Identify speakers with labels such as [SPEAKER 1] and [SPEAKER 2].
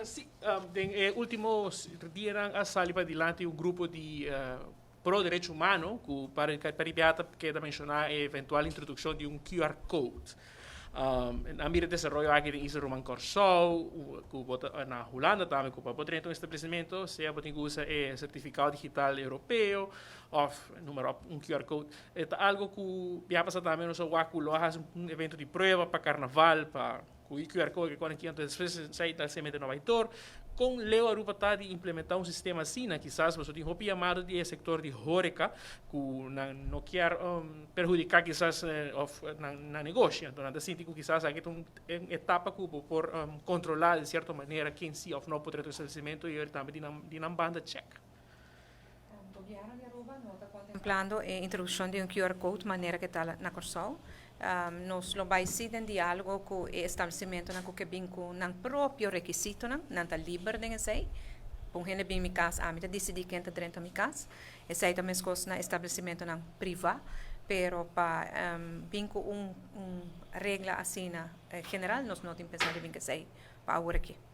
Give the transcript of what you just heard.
[SPEAKER 1] Si, den e ultimo dianan a sali padilanti un grupo di pro derecho humano ku pa ribiata keda menshoná e eventual introdukshon di un QR code. Nan mira desaroyo aki den Isla Ruman Kòrsou, ku bo ta na Hulanda tambe ku pa bo drenta un establesimentu sea bo tin ku usa e sertifikado digital europeo òf numa op un QR code. E ta algu ku bia pasa tambe nos a wak ku lo a hasi un evento di prueba pa karnaval pa Ku e QR code ku aki anto despues esei ta semente no bai tor. Kon leu Aruba ta di implementa un sistema asina? Kisas boso tin hopi yamado di e sektor di horeca ku nan no kier perhudika kisas of nan negoshi. Anto nan ta sinti ku kisas aki ta un etapa ku bo por kontrola di sierto manera ken si of no por drenta un establesimentu i tambe di nan banda chek.
[SPEAKER 2] Gobierno di Aruba no ta contemplando e introduccion di un QR code manera ke ta na Corsou. Nos lo bai si den dialogo cu e establecimentonan cu ke bin cu nan propio requisitonan, nan ta liber den esey. Pa un hende bin mi cas, ami ta dicidi ken ta drenta mi cas. Esey ta mescos na establecimentonan priva, pero pa bin cu un regla asina general nos no tin pensa di bin cu esey pa awor aki.